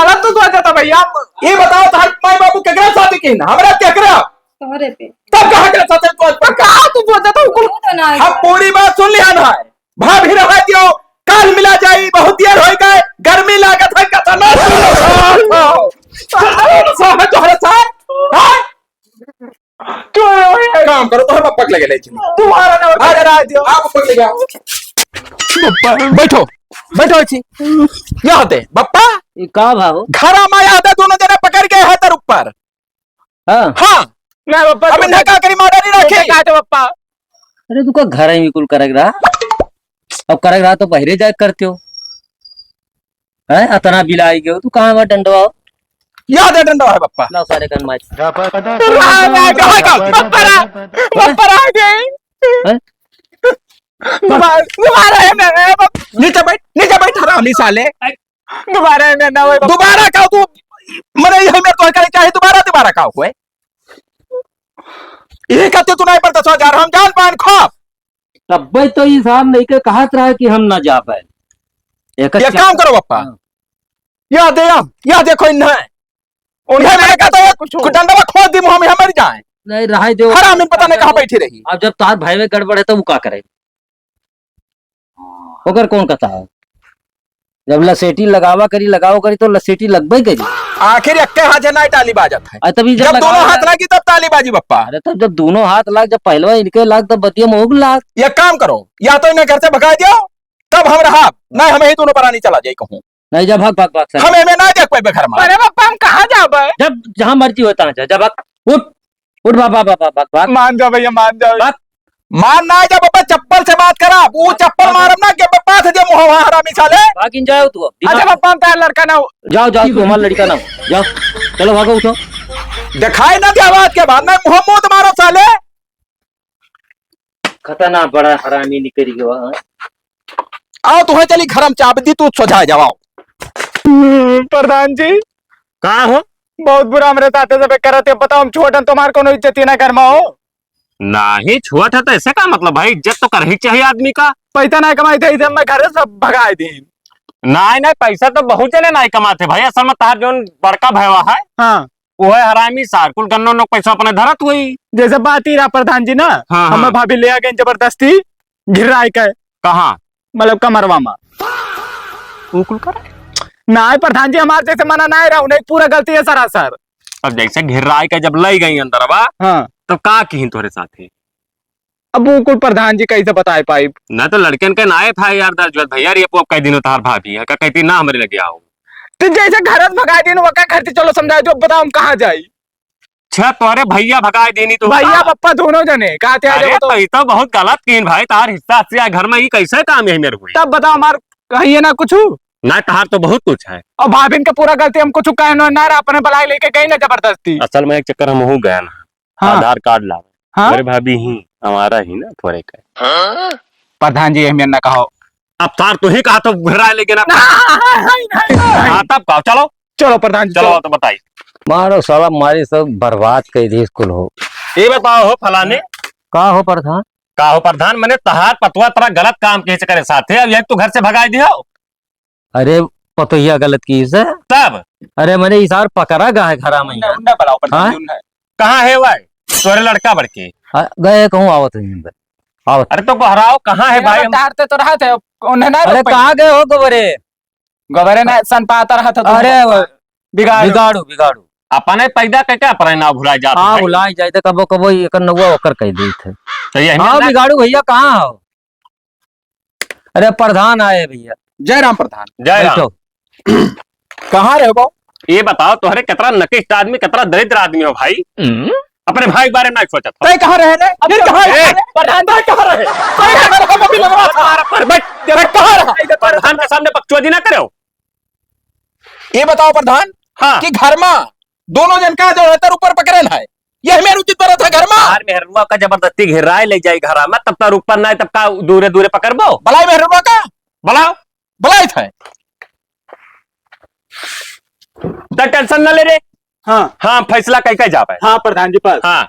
गलत तो सोचा था भैया। ये बताओ, तुहार माई बाबू केकरा शादी की ना? हमरा केकरा? तोहरे पे। तब कहाँ के सच है? तू पर कहाँ तू सोचा था? वो तो ना हम पूरी बात सुन लिया ना है। भाभी रहा दियो, काल मिला जाई, बहुत देर होइ गए, गर्मी लागत है, कतना साहब तोहरे साथ, हाँ? काम करो, तोहरे पप्पा के लगे ले चलो। तुम्हारा नाम अरे, राज दियो। आप पप्पा के लगे आओ। बप्पा, बैठो, बैठो छी। या दे, बप्पा। ये का भाव? घरा मा या दे, दोनों जने पकड़ के है तर ऊपर। हाँ। हाँ। ना बप्पा, अब इन्हें का करी, मारा नहीं रखे। का तो बप्पा। अरे तू का घर ही कुल करक रहा? अब करक रहा तो बहरे जाके करते हो। हैं? अतना बिलाई गयो, तू कहाँ बा डंडवा? या दे डंडवा है बप्पा। लाओ सारे कन मार। राम है, कहाँ का? बप्पा रा, बप्पा रा आ गए। हैं? दोबारा, दोबारा है ना, है बप- नीचे बैठ, नीचे बैठ, हरामी साले। दोबारा है ना, ना, वही बप्पा। दोबारा का तू, मने यही में तो करे चाहे दोबारा, दोबारा का हुए? ये कहते तू नहीं पर दस हजार, हम जान पान खा। तब्बे तो ई साहब नहीं के कहत रहा कि हम ना जा पाए। एक एक अच्छा काम करो बप्पा। हाँ। या दे, या, या देखो इन्हें। उन्हें इन्हें मैंने कहा तो एक कुछ डंडवा खोद दी, मुंह में मर जाए। नहीं, रहे दो। हरामी पता नहीं कहाँ बैठी रही। अब जब तार भाई में गड़बड़ है तो वो का करे? ओकर कौन कथा है? जब लसेटी लगावा करी, लगावा करी तो लसेटी लगबे करी। आखिर एक के हाथ से नहीं ताली बाजत है। अरे तब ई जब जब दोनों लगावा हाथ लागी तब ताली बाजी बप्पा। अरे तब जब दोनों हाथ लाग, जब पहलवा इनके लाग तब बतिया महुक लाग। एक काम करो, या तो इन्हें घर से भगा दियो, तब हम रहा, नहीं हम ही दोनों परानी चला जाए कहूँ। नहीं जा, भाग, भाग, भाग, सर। हम एमे ना देख पाइबे घर में। अरे बप्पा, हम कहाँ जाबे? जब जहाँ मर्जी होता है, जा, जा, भाग। उठ, उठ, भाग, भाग, भाग, भाग, भाग। मान जाओ भैया, मान जाओ। भाग। मान ना जा बप्पा, चप्पल से बात करा। वो चप्पल भाग। मारब ना कि बप्पा से दे मुँह वहाँ हरामी साले। भाग इन जाओ तू अब। अच्छा दिमाग बप्पा, हम तार लड़का ना हो। जाओ, जाओ, तू हमारा लड़का ना हो। जाओ, चलो भागो, उठो। दिखाई ना दे आवाज के बाद, मैं मुँह मुँह मारो साले। खतरनाक बड़ा हरामी निकल गया, हाँ। आओ, तुम्हें चली घर में चाबी दी, तू सोझा जाओ। हम्म, प्रधान जी। का हो? बहुत बुरा हमरे साथे सब करत है। बताओ, हम छोटन, तुम्हार कोनो इज्जत ही ना घर में हो। नाही, छोट है तो ऐसे का मतलब भाई, इज्जत तो कर ही चाहिए आदमी का। पैसा ना कमाई थे, इसे मैं घर से सब भगाए दी। नाही, नाही, पैसा तो बहुत जने नाही कमाते भाई, असल में तार जोन बड़का भैया है, हाँ। वो है हरामी सार, कुल गन्नो नो पैसा अपने धरत हुई। जैसे बात ही रहा प्रधान जी ना, हाँ, हाँ। हमें भाभी ले आ गए जबरदस्ती, घिर्राई के। कहाँ? मतलब कमरवा मा। वो कुल करे? नाय प्रधान जी, हमार जैसे मना नाय रहा, उन्हें पूरा गलती है सरासर। अब जैसे घिर्राई के जब लई गई अंदरवा, हाँ। तो का किहिन तोहरे साथे? अब वो कुल प्रधान जी कैसे बताए पाइब? ना तो लड़कन के नाय था यार, दर्जवत भैया, ये अब कई दिन उतार भाभी है, का कहती ना हमरे लगे आओ। तो जैसे घर से भगाई दिन, वो का घर से चलो समझाए, जो बताओ हम कहाँ जाई? अच्छा, तोहरे भैया भगाए देनी तो भैया का? बप्पा दोनों जने, का ते आ अरे, जाओ तो। तो ई तो बहुत गलत किहिन भाई, तार हिस्सा से घर में ई कैसे काम यही मेरे हुई? तब बताओ हमार कहिए ना कुछ। ना, तार तो बहुत कुछ है। और भाभिन के पूरा गलती हम कुछ कहे ना, ना रहा, अपने बलाई लेके गई ना जबरदस्ती। असल में एक चक्कर हम हो गया ना, हाँ। आधार कार्ड लावे। हाँ। अरे भाभी ही, हमारा ही ना, थोड़े का। प्रधान जी, यही मेर ना कहो। अब तार तू ही कहा तो घुरा लेके ना। नहीं, नहीं, नहीं, नहीं। हाँ, तब कहो, चलो। चलो प्रधान जी, चलो, चलो। तो बताई। मारो साला, मारी सब बर्बाद कर दी स्कूल हो। ये बताओ हो फलाने। का हो प्रधान? का हो प्रधान, मने तहार पतवा तरा गलत काम के चक्कर साथे, अब यही तो घर से भगाई दियो। अरे पतोहिया गलत की से। तब? अरे मने इसार पकड़ा गा है घरा में। उन्हें, उन्हें बुलाओ प्रधान हाँ? जी, उन्हें। कहाँ है वह? तोरे लड़का बड़के। हाँ, गए कहूँ आवत है इनसे। आवत। अरे तो गोहराओ, कहाँ है भाई? हम तारते तो रहा थे, उन्हें ना अरे रोक पाई। कहाँ गए हो गोबरे? गोबरे ना सन पाता रहा था तो अरे वो बिगाड़ू। बिगाड़ू, बिगाड़ू। अपने पैदा करके अपने ना भुला जात हाँ, भाई। भुलाई जाए तो कबो कबो एकर नौवा ओकर कह देत है। तो यही हाँ, ना बिगाड़ू भैया कहाँ हो? अरे प्रधान आए भैया। जय राम प्रधान। जय राम। बैठो। कहाँ रहे बा? ये बताओ, तोहरे कितना नकिष्ट आदमी, कितना दरिद्र आदमी हो भाई। हम्म। अपने भाई के बारे में ना सोचत हो। तय कहाँ रहे रे? अब ये कहाँ रहे? प्रधान तय कहाँ रहे? तय कहाँ रहे? अभी लग रहा था। पर बैठ, बैठ, कहाँ रहा? प्रधान के सामने बकचोदी ना करो। ये बताओ प्रधान हाँ। कि घर में दोनों जन का जो है तर ऊपर पकड़न है, यह मेरू चित रहा था घर में। यार मेहरुआ का जबरदस्ती घेराए ले जाई घरा में, तब तर ऊपर ना, तब का दूरे दूरे पकड़बो? बलाई मेहरुआ का? बलाओ। बलाई था। तो टेंशन ना ले रे। हाँ। हाँ, फैसला कई कई जावे। हाँ, प्रधान जी, पर। हाँ।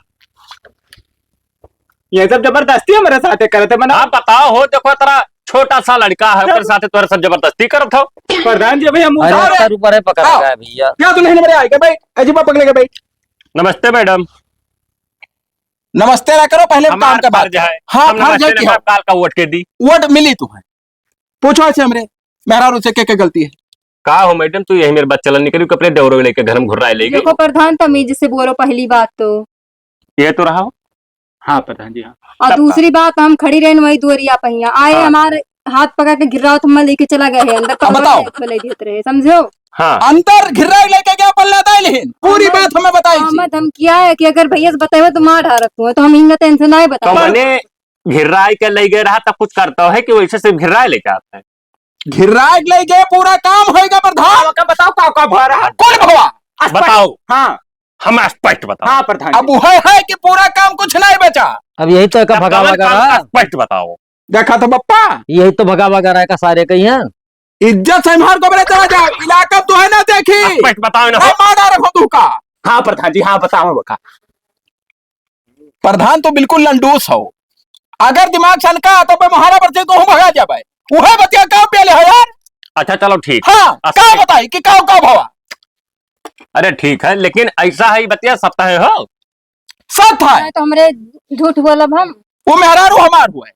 ये सब जबरदस्ती हमारे साथे करत है, मना। हाँ, बताओ हो, देखो, तेरा छोटा सा लड़का है, ओकर साथे तोरे सब जबरदस्ती करत हो। प्रधान जी, अभी हम अरे, उधार है। सर ऊपर है, पकड़ा हाँ। गया भैया। क्या तू नहीं मेरे आएगा भाई? अजीबा पकड़ेगा भाई। नमस्ते मैडम। नमस्ते ना करो, पहले काम हमार का बात फर्ज करो। है। हाँ, हम फर्ज नमस्ते है ना क्या? करब, काल का वोट के दी। वोट मिली तुम्हें। पूछो ऐसे हमरे मेहरारू से के, के गलती है? का हो मैडम, तू यही मेरे बच्चा लन निकली के अपने देवरों लेके घर में घुर्राए ले गई? देखो प्रधान, तमीज से बोलो पहली बात तो। ये तो रहा हो। हाँ प्रधान जी, हाँ। और तब का? दूसरी बात, हम खड़ी रहन वही दुआरिया पहिया आए, हाँ। हमारे हाथ पकड़ के घिर्रावत हमें लेके चला गए है अंदर, अब बताओ। पकड़ के ले देते रहे, समझो? हाँ। अंदर घिर्रा लेके गया, पल्ला दाई लेहिन। पूरी हमें बात हमें बताई थी। हमें धमकिया है कि अगर भैया से बताए तो मार डारत हुआ, तो हम इनका टेंशन ना है तो बताओ। मैंने घिर्राई के ले गए रहा, तब कुछ करता है कि वैसे से घिर्राई लेके आते हैं। घिर्राई के ले गए, पूरा काम होएगा प्रधान। का, का बताओ, का, का भवा रहा? कौन भवा? स्पष्ट। बताओ। हाँ। हम स्पष्ट बताओ। हाँ प्रधान अब जी। वह है कि पूरा काम कुछ नहीं बचा। अब यही तो एक तब भगावा कवन का काम रहा। स्पष्ट बताओ। देखा तो बप्पा। यही तो भगावा का रहा है का सारे कहीं है। इज्जत से मार को बरे चला जाओ, इलाका तो है ना देखी। स्पष्ट बताओ ना। मैं मार डारे हो तू का। हाँ प्रधान जी, हाँ बताओ बका। प्रधान तो बिल्कुल लंडूस हो, अगर दिमाग सनका तो पे मुहारा पर से तो हम भगा जाबे। उहे बतिया का पेले हो यार। अच्छा चलो ठीक। हाँ, अच्छा, का ठीक। बताई कि का, का भवा? अरे ठीक है, लेकिन ऐसा है बतिया सत्य है हो? सत्य है। नहीं तो हमरे झूठ बोलब हम। वो मेहरारू हमार हुए।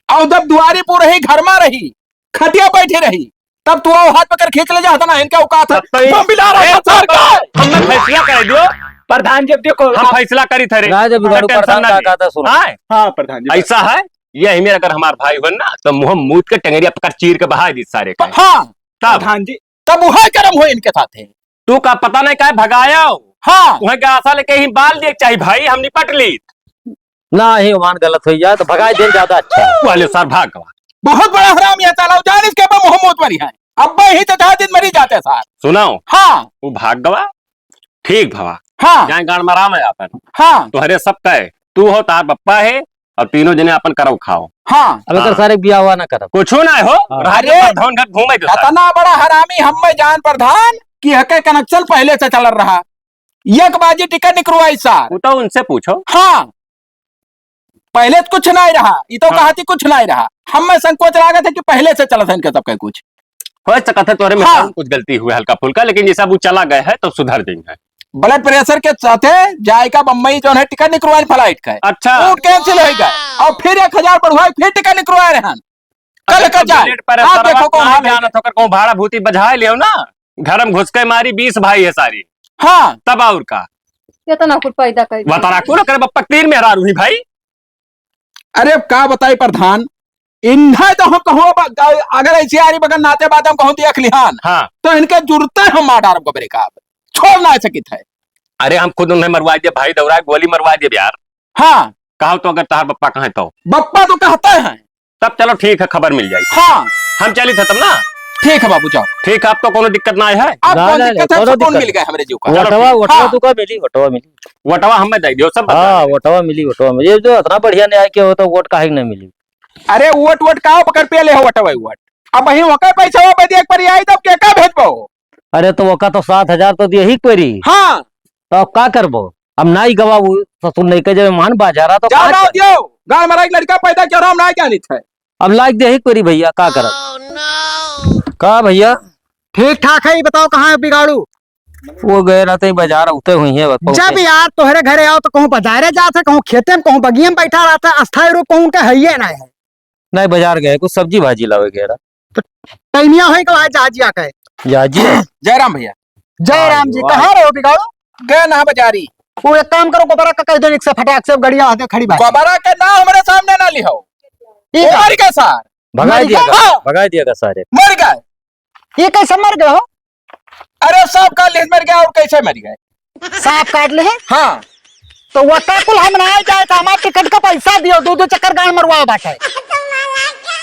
और जब दुआरी पर रही, घर में रही, खटिया बैठी रही, तब तू वो हाथ पकड़ खींच ले जाता ना, इनका औकात है। तब तो ये तुम मिला रहा ए, है, सर का? हमने फैसला कर दियो। प्रधान जी, अब देखो, हम आप फैसला करी थे रे। राज अभी अगर बड़ू टेंशन प्रधान ना का ली। कहता सुनो। हाँ? हाँ, प्रधान जी। ऐसा है, ये ही मेरा अगर हमार भाई हो ना, तो मुँह मूत के टंगरिया पकड़ चीर के बहा दी सारे का। हाँ। तब? प्रधान जी। तब वह कर्म हो इनके साथ है। तू का पता नहीं काहे भगाया हो? हाँ। वह का आशा लेके ही बाल दिए चाही भाई, हम निपट ली। ना ही ओमान गलत हो जाए तो भगाई देन ज्यादा अच्छा है। पहले सर भाग गवा। बहुत बड़ा हराम ये साला, जानिस के बम हो मौत मरी है। अब भाई ही तो चाहे दिन मरी जाते सार। सुनाओ। हाँ। वो भाग गवा, ठीक भवा। हाँ। जाए गाड़ मरा में आपन। हाँ। तोहरे सब कहे, तू हो, तार बप्पा है, और तीनों जने आपन करो खाओ। हाँ। अब एकर हाँ। सारे बियाह हुआ ना करब। कुछो ना हो, हाँ। रहा अरे, के प्रधान घर घूमे दे सारे। इतना बड़ा हरामी हम में जान प्रधान कि हके connection पहले से चल रहा। एक बाजी टिकट निकलवाई सार। वो तो उनसे पूछो। हाँ। पहले तो कुछ नहीं रहा, ई तो हाँ। कहती कुछ नहीं रहा। हमें संकोच लागत है कि पहले से चलत है इनके सबके कुछ। हो सकत है तोरे में हाँ। कुछ गलती हुए हल्का फुल्का, लेकिन जैसा वो चला गया है तो सुधर जाएंगे। Blood pressure के साथे जायका बम्बई जौन है टिकट निकलवाए flight का है। अच्छा। वो cancel हो गया। और फिर एक हजार बढ़वाए, फिर टिकट निकलवाए रहन। कल अच्छा, का तो जाए। Blood pressure आप देखो कौन हाल है। जानत होकर कहूँ भाड़ा भूती बजाए लियो ना। घर में घुस के मारी बीस भाई है सारी। हाँ। तब और का? इतना कुल पैदा कर दिया। वतरा कुल करे बप्पा तीन मेहरारू ही भाई। अरे अब का बताई प्रधान, इन्हें तो हम कहूँ अब ग-, अगर ऐसी आरी बगन नाते बात हम कहूँ देख लिहान, हाँ। तो इनके जुड़ते हम मार डारब गोबरे का, छोड़ ना सकित है। अरे हम खुद उन्हें मरवा दिए भाई, दौरा गोली मरवा दिए यार। हाँ। कहो तो अगर तहार बप्पा कहें तो। बप्पा तो कहते हैं। तब चलो ठीक है, खबर मिल जाई। हाँ। हम चली थे तब ना। ठीक है बाबू, जाओ। ठीक है, अब तो कोनो दिक्कत ना है। अब ना, कौन ना, दिक्कत ना, है? कोनो सुकून दिक्कत मिल गया हमरे जीव का। चलो वोटवा, ठीक। वोटवा हाँ। तुका मिली, वोटवा मिली। वोटवा हमें दे दियो, सब बता हाँ, देंगे। वोटवा मिली, वोटवा मिली। ये जो इतना बढ़िया न्याय किया हो तो वोट काहे के नहीं मिली? अरे वोट, वोट का पकड़ पे ले हो, वोटवा, वोट। अब वहीं ओकर पैसा वो बदिया एक बार आई तब के का भेजबो? अरे तो ओका तो सात हजार तो दिए ही परी। हाँ। तो अब का करबो? अब नाई गवा वो ससुर नहीं के जब मान बाजारा तो जाओ का ना कर- दियो, गाय मराई लड़का पैदा क्यों राम नाई जानित है। अब लाइक दे ही परी भैया, का करब? का भैया? ठीक ठाक है, ये बताओ कहाँ है बिगाड़ू? वो गए रहते ही बाजार उते हुई है, पहुंचे। जब यार तोहरे घरे आओ तो कहूँ बाजारे जात है, कहूँ खेते में, कहूँ बगिया में बैठा रहता है, अस्थायी रूप कहूँ उनका है ही ना है। नहीं, बाजार गए, कुछ सब्जी भाजी लावे गए रहा। तो टैमिया होई के बाद जहाजिया कहे। जहाजिया? जय राम भैया। जय राम जी, वाह। कहाँ रहो बिगाड़ू? गए ना बाजारी। वो एक काम करो, गोबरा का कह दो, एक से फटाक से गड़िया आते खड़ी बात। गोबरा के ना हमारे सामने ना लिहो। ठीक वो है। मर गए सार। भगाई मर दिया गए? का, हाँ। भगाई दिया का सारे। मर गए। ये कैसे मर गए हो? अरे सांप काट ले मर गया और कैसे मर गए? सांप काट ले? हाँ। तो वो का कुल हम ना जाए तो हमार टिकट का पैसा दियो, दो दो चक्कर गांड मरवा बाटे।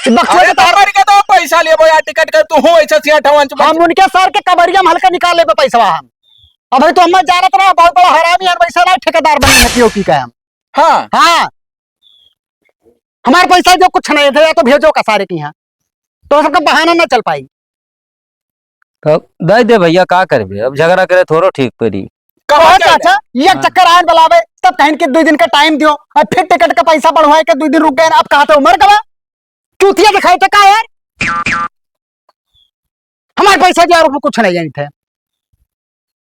बकचोद अरे तो तार मर के तो पैसा लेबो यार, टिकट के तू हूँ ऐसे सिया ठवन चुप। हम उनके सर के कबरिया में हल्का निकाल लेबे पैसवा हम। अबे तो हम जानत रहा बहुत बड़ा हरामी है, वैसे ना ठेकेदार बने हैं पीओपी का हम। हाँ। हाँ। हमार पैसा जो कुछ नहीं थे या तो भेजो का सारे के यहाँ, तो सबका बहाना ना चल पाई। तो दे दे भैया, का करबे, अब झगड़ा करे थोड़ो ठीक पड़ी। कहाँ कहाँ जाए? चाचा, ये हाँ। चक्कर आन बुलावे, तब कहें कि दो दिन का टाइम दियो, अब फिर टिकट का पैसा बढ़वाए के दो दिन रुक गए, अब कहा तो मर गवा, चूतिया दिखाए थे का यार? हमारे पैसा दिया और कुछ नहीं जानी थे।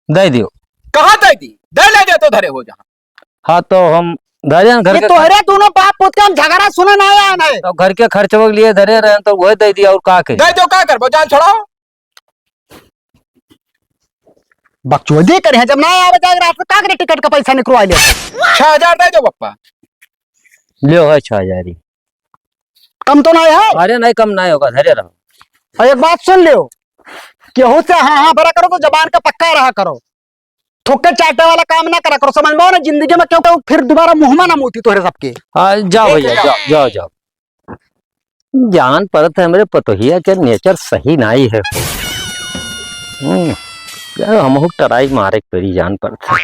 दे दियो। कहाँ दे दी? दे ले दे तो धरे हो जहाँ। हाँ, तो हम धरे हैं घर ये के तोहरे दोनों बाप पूत के हम झगड़ा सुने ना आया है। तो घर के खर्चवा के लिए धरे रहे हैं, तो वही दे दिया, और का के? दे दो, का करबो, जान छोड़ाओ। बकचोदी करे हैं, जब ना आवे जाए रात में, का करे टिकट का पैसा निकलवा ले? छह हजार दे दो पप्पा। लियो है छह हजार ही। कम तो ना है? अरे नहीं, कम नहीं होगा, धरे रहो। और एक बात सुन लियो, केहू से हाँ हाँ भरा करो तो जबान का पक्का रहा करो, थोके चाटे वाला काम ना करा करो, समझ में हो ना? जिंदगी में क्यों, क्यों फिर दोबारा मुँह में ना मोती तोहरे सबके। हाँ, जाओ भैया, जाओ, जाओ, जाओ। जान पड़त है हमरे पतोहिया के नेचर सही नाई है। हम्म, यार, हमहू टराई मारे के परी, जान पड़त है।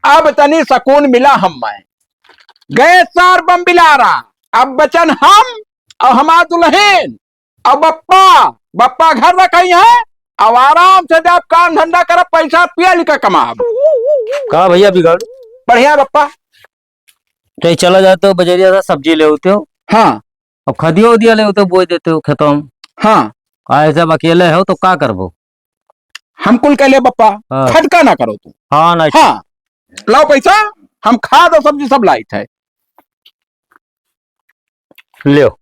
अब तनी सकून मिला हम्मे। गए सार बम बिलारा, अब बचन हम और हमार दुल्हन। अब बप्पा, बप्पा घर रखई है, अब आराम से जब काम धंधा करब, पैसा पिया लिखा कमाब। का भैया बिगड़? बढ़िया बप्पा। कहीं चला जाए तो बजरिया से सब्जी ले होते हो। हाँ। अब खदियो उदिया ले होते, बोई देते हो खेतों में। हाँ। आ, ऐसे अब अकेले हो तो का करबो? हम कुल कह ले बप्पा, हाँ। खटका ना करो तू। हाँ, ना। हाँ। लाओ पैसा, हम खाद और सब्जी सब लाइत है। लियो।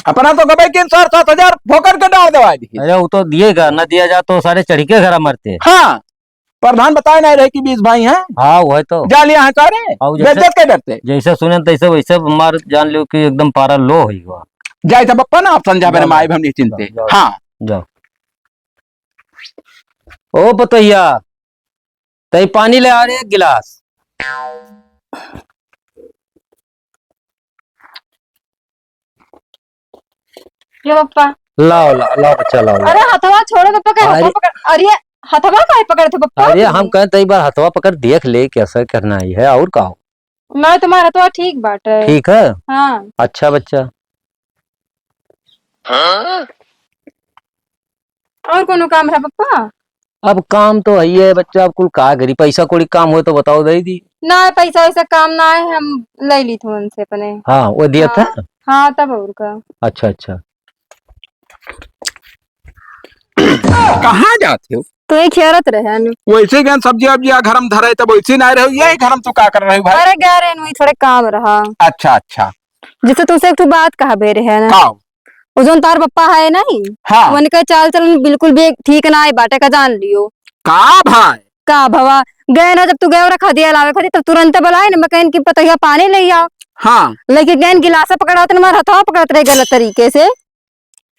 अपना तो गबे किन सार सात हजार फोकट के डाल देवा दी। अरे, वो तो दिएगा, ना दिया जा तो सारे चढ़ी के घरा मरते। हाँ, प्रधान बताए नहीं रहे कि बीस भाई हैं। हाँ, वही तो। जा लिया है सारे, हाँ, वो जैसे, बेइज्जत के डरते। जैसे सुने तैसे वैसे मार जान लियो कि एकदम पारा लो होई हुआ। जाए तब अपन आप समझा मेरे जाओ, माई बहन नहीं चिंते। जाओ, जाओ। हाँ। जाओ। ओ पतोहिया, तई पानी ले आ रे एक गिलास। ये पप्पा। लाओ, लाओ, लाओ बच्चा, लाओ, लाओ। अरे हथवा छोड़ो तो पकड़, अरे। हथवा पकड़। अरे हथवा काहे पकड़त हो पप्पा अरे तुम? हम कहत हई एक बार हथवा पकड़ देख ले, कैसे करना ही है, और का हो? नहीं, तुम्हारा हथवा ठीक बाटे। ठीक है? हाँ। अच्छा बच्चा। और कोनो काम रहा पप्पा? अब काम तो है ही है बच्चा, अब कुल का करी, पैसा कौड़ी काम हो तो बताओ, दे दी। ना, पैसा वैसा काम ना है, हम ले ली थी उनसे अपने। हाँ, वो दिया हाँ, था? हाँ, तब और का। अच्छा, अच्छा। कहाँ जाते हो? तो ये खेलत रहे नु। वैसे गन सब्जी वब्जी आ घर में धरे, तब वैसे ना रहो, ये घर में तो का कर रहे हो भाई? अरे गए रहे नु, थोड़े काम रहा। अच्छा, अच्छा। जैसे तुमसे एक ठो बात कहा बे रहे ना। का? वो जोन तार पप्पा है नहीं, हाँ। उनका चाल चलन बिल्कुल भी ठीक ना है बाटे का, जान लियो। का भाई? का भवा, गए ना जब तू गए रखा दिया लावे खातिर, तब तुरंत बुलाए ना, मैं कहन कि पतोहिया पानी ले आओ। हाँ। लेकिन गए गिलासा पकड़ाते ना, हमारा हथवा पकड़त रहे गलत तरीके से।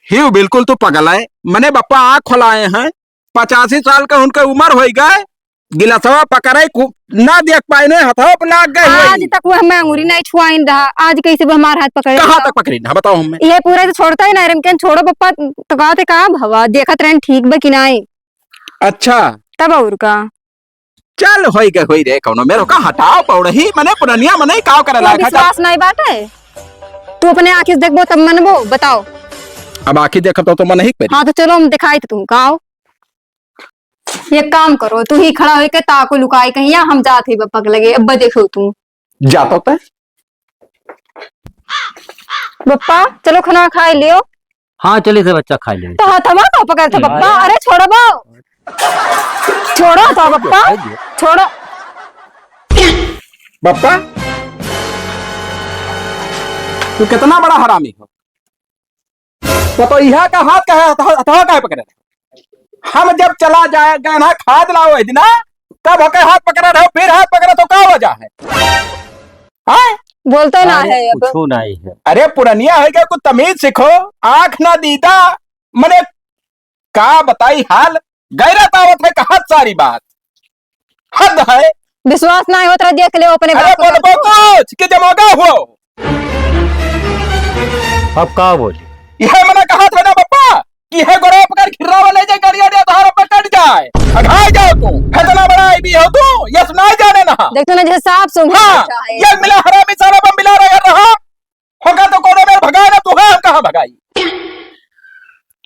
हियो बिल्कुल तू पगल है, मने बप्पा आँख खोलाए हैं, पचासी साल का उनका उम्र होई गए, गिलासवा पकड़े कु-, ना देख पाए ने, हथवा पे लाग गए आज होई। तक वो हमें अंगूरी नहीं छुआइन रहा, आज कैसे वो हमार हाथ पकड़े कहाँ रहा? तक पकड़ी ना, बताओ हमें। ये पूरा तो छोड़ता ही ना, रमकेन छोड़ो पप्पा, तो कहते का भवा, देखत रहन ठीक बा कि नहीं। अच्छा। तब और का? चल, होई गए, होई रे, कौनो मेरो का हटाओ पौड़ही, मने पुरनिया मने काव करे तो लायक है, चल। विश्वास नहीं बाटे, तू अपने आँखी से देखबो तब मनबो, बताओ। अब आँखी देखब तो, तो मन ही करी। हाँ, तो चलो हम दिखाई तो तू का हो। एक काम करो, तू ही खड़ा होके ताको लुकाई कहीं, या हम जात ही बप्पा के लगे, अब देखो तू। जातो ते? बप्पा, चलो खाना खाई लियो। हाँ, चली से बच्चा खाई ले। तो हथवा का पकड़ थे बप्पा, अरे। अरे छोड़बो। छोड़ो तो बप्पा, खाई लियो। छोड़ो। बप्पा, तू कितना बड़ा हरामी हो। पतोहिया का हाथ का है, हथवा, हथवा काहे पकड़े? हम जब चला जाए, गए ना खाद लाओ है ना, तब हके हाथ पकड़े रहो, फिर हाथ पकड़े तो का वजह है? हाँ? बोलते ना अरे, है अब। कुछो नहीं है। अरे पुरनिया है क्या, कुछ तमीज सीखो, आँख ना दीदा, मने का बताई हाल, गैरत आवत है कहत सारी बात। हद है। विश्वास ना होत रहा, देख ले अपने अरे बाप का। बोलबो कुछ कि जमोगा हो। अब का बोली? यह मना कहत है ना बप्पा कि यह गोरे पकड़ खिर्रा वाले जे गड़िया दे धार पर कट जाए, अघाई जाओ तू। इतना बड़ा आई भी हो तू, ये सुनाई जाने ना। देख तो ना जैसे सांप सूंघ हाँ, रहा है। ये मिला हरामी सारा बम मिला रहा रहा। होगा तो कोनो मेर भगाए ना तू, हाँ, हम कहाँ भगाई?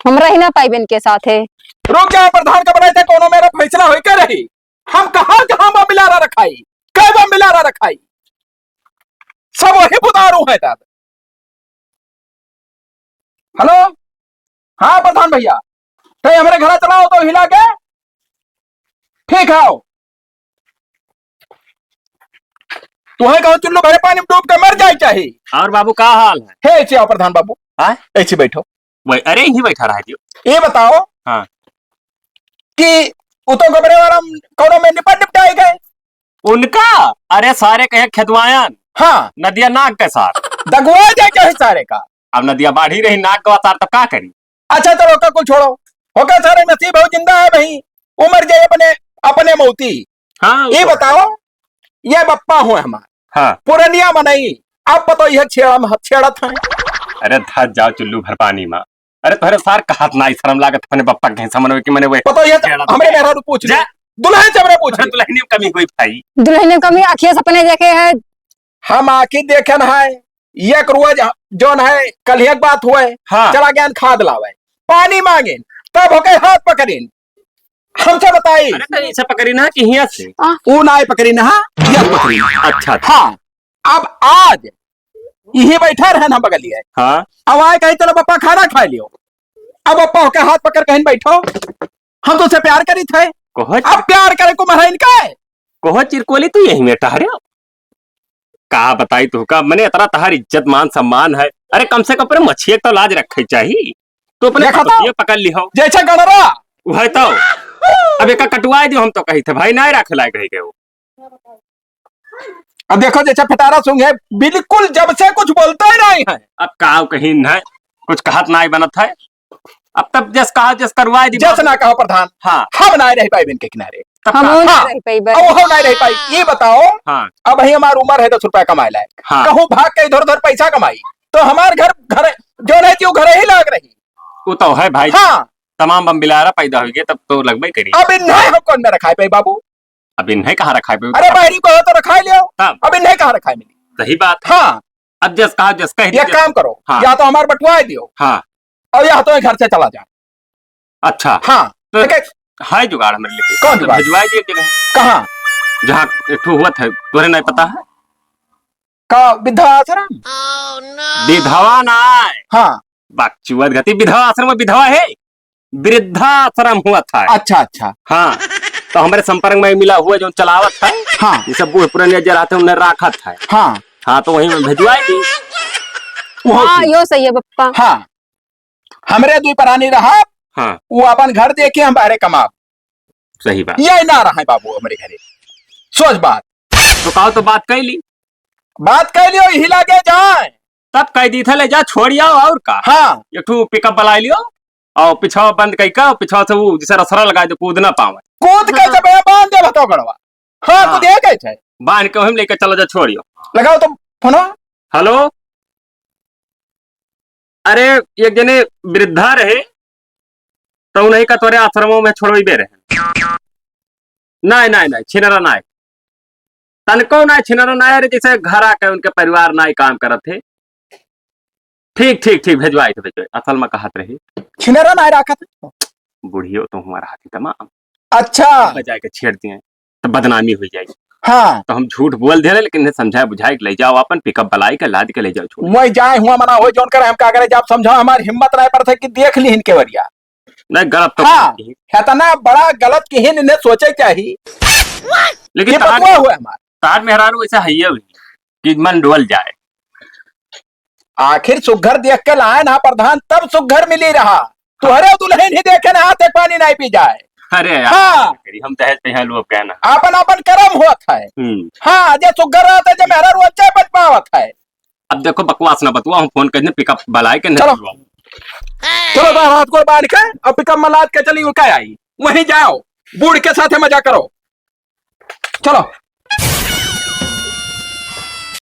हम रह ना पाइब इनके साथे। रुक जा, प्रधान का बनाए थे, कोनो मेरा फैसला होई के रही। हम कहाँ, कहाँ बम बिलारा रखाई? कै बम बिलारा रखाई? सब वही बुदारू है दादा। हेलो, हाँ प्रधान भैया, तै हमरे घरा चलाओ तो हिला के। ठीक है, आओ। तुहैं कहूँ चुल्लू भरे पानी में डूब के मर जाए चाही। और बाबू का हाल है? हे, ऐसे आओ प्रधान बाबू। हाँ? ऐसे बैठो। वही, अरे यहीं बैठा रहा दियो। ये बताओ हाँ। कि उ तो गोबरे वाला कौनो में निपट निपटाए गए। उनका? अरे सारे कहे खेतवायन। हाँ। नदिया नाग के साथ। दगुआ जाए चाहे सारे का। अब नदिया बाढ़ी रही, नाग के साथ तो का करी? अच्छा चलो, ओका कुल छोड़ो, ओका सारे नसीब हो जिंदा है भाई, उ मर जाए अपने, अपने मौती। हाँ, ये तो बताओ, ये बप्पा हुए हमार। हाँ। पुरनिया मनई, अब पतो यह छेड़ा म-, छेड़त हैं। अरे धत जाओ चुल्लू भर पानी मा। अरे तोहरे सार कहत नाई शर्म लागत, अपने बप्पा के समन में कि मने वे पतो यह छेड़त हमरे हैं। मेहरारू पूछ ले। जा। दुल्हन से हमरे पूछ अरे ले। दुल्हन में कमी कोई भाई। दुल्हन में कमी आँखिए सपने देखे हैं। हम आँखी देखे न है, एक रोज जौन है, कल एक बात हुए, हाँ। चला गया खाद लावे, पानी मांगे, तब होके हाथ पकड़ीन। हमसे बताई। अरे, तो इसे पकड़ी ना कि हियाँ से? आ। ऊ नाय पकड़ी ना, यह पकड़ी ना। अच्छा, अच्छा। हाँ, अब आज यही बैठा रहे ना बगलिए। हाँ। अब आए कही, "चलो पप्पा, खाना खा लियो।" अब पप्पा के हाथ पकड़ कहीं बैठो, "हम तुझसे प्यार करी थे।" कहो अब प्यार करे को मरहन का है? कहो चिरकोली, तू यही में टहरे? का बताई तू का, मने इतना तहार इज्जत मान सम्मान है। अरे, कम से कम अपने मछिए तो लाज रखे चाही। तू अपने देखा तो? पतोहिए पकड़ ली हो। जैसे गणरा। वह तो। अब एका कटवाए दियो, हम तो कही थे भाई, नाय रखे लायक रह गए हो। अब देखो जैसे फटारा सूंघे, बिल्कुल जब से कुछ बोलता ही नहीं है। अब का कहीं है, कुछ कहत नाय बनत है। अब तब जस कहा, जस करवाए दी जस बाबू। ना कहो प्रधान। हाँ। हम ना रह पाइबे इनके किनारे। तब हम का? ना हाँ। रह पाइबे। अब हम ना रह पाई। ये बताओ, हाँ। अब ही हमार उम्र है दस रुपया कमाए लायक। हाँ। कहूँ भाग के इधर उधर पैसा कमाई, तो हमार घर, घर जो नहीं थी, वो घर ही लाग रही। वो तो है भाई। हाँ। तमाम बम बिलारा पैदा हो गए, तब तो लगबे करी। अब इन्हें हम कौन में रखाए पाई बाबू? अब इन्हें कहाँ रखाए पाई? अरे बाहरी को हो तो रखाए लियो। तब? अब इन्हें कहाँ रखाए मिली? सही बात है। हाँ। अब जस कहा, जस कह एक दिया। काम करो, हाँ। या तो हमार बंटवाए दियो। हाँ। और या तो घर से चला जा। अच्छा। हाँ। तो ठीक है। है जुगाड़ हमारे लेके। कौन तो जुगाड़? भिजवाए दिए एक जगह। कहाँ? जहाँ एक ठो हुआ था, तोरे नहीं पता है? का वृद्धाश्रम? विधवा ना है। हाँ। बकचुअत गति, विधवा आश्रम में विधवा है? वृद्धाश्रम हुआ था। अच्छा, अच्छा। हाँ, तो हमारे संपर्क में मिला हुआ जो चलावत है, हाँ। ये सब बूढ़ पुराने जे रहते हैं, उन्हें राखत है। हाँ। हाँ, तो वहीं में भिजवाए दी। वो हाँ, ठीक। यो सही है पप्पा। हाँ, हमरे दुई परानी रहब, हाँ। वो अपन घर देखे, हम बाहरे कमाब। सही बात। ये ना रहे बाबू हमरे घरे। सोच बात। तो कहो तो बात कह ली। बात कह लियो, यही लागे जाए। तब कह दी था, ले जा, छोड़ आओ, और का? हाँ। एक ठो पिकअप बुला लियो, और पिछवा बंद कई का, पिछवा से वो जैसे रसरा लगा दे, कूद ना पावे। कूद के हाँ। जब ये बांध दे भतो गड़वा। हाँ, हाँ। कूद ये कैसे? बांध के वहीं लेके चला जा, छोड़ियो। लगाओ तो फोन। हेलो, अरे, एक जने वृद्धा रहे, तो उन्हीं का तोरे आश्रमों में छोड़वाई दे रहे। नहीं, नहीं, नहीं, छिनरा नहीं। तनको ना छिनरो ना रे, जैसे घर आके उनके परिवार ना ही काम करत थे। ठीक, ठीक, ठीक, भेजवाए थे, भेजवाए। असल में कहत रही। छिनरो ना राखत। बुढ़ियो तो हमारा हाथी तमाम। अच्छा। बजाए के छेड़ दिए, तो बदनामी हो जाए। हाँ। तो हम झूठ बोल दे रहे, लेकिन इन्हें समझाए बुझाए के ले जाओ, अपन पिकअप बुलाई के लाद के ले जाओ, छोड़। वही जाए हुआ मना हो, जौन करे हम का करे, जब समझाओ, हमारी हिम्मत ना पड़ते कि देख ली इनके वरिया। नहीं, गलत तो हाँ, किहिन। इतना बड़ा गलत किहिन, इन्हें सोचे चाहिए। लेकिन ये तार, बतुआ हुआ है हमारा। तार मेहरारू ऐसा है ही कि मन डोल जाए। आखिर सुघर देख के लाए ना प्रधान, तब सुघर मिली रहा। तुहरे दुल्हन ही देखे ना, हाथ एक पानी नहीं पी जाए। अरे यार, हाँ। करी, हम दहेज पे हैं लोग कहना। आपन, आपन कर्म होत है। हम्म। हाँ, जे सुघर रहत है, जे मेहरारू अच्छे बच पावत है। अब देखो, बकवास ना बतुआ, हम फोन करने पिकअप बलाए के नहीं चलो। बुलवाओ। चलो, तो हाथ को बांध के और पिकअप में लाद के चली, वो क्या आई? वहीं जाओ, बूढ़ के साथ मजा करो। चलो।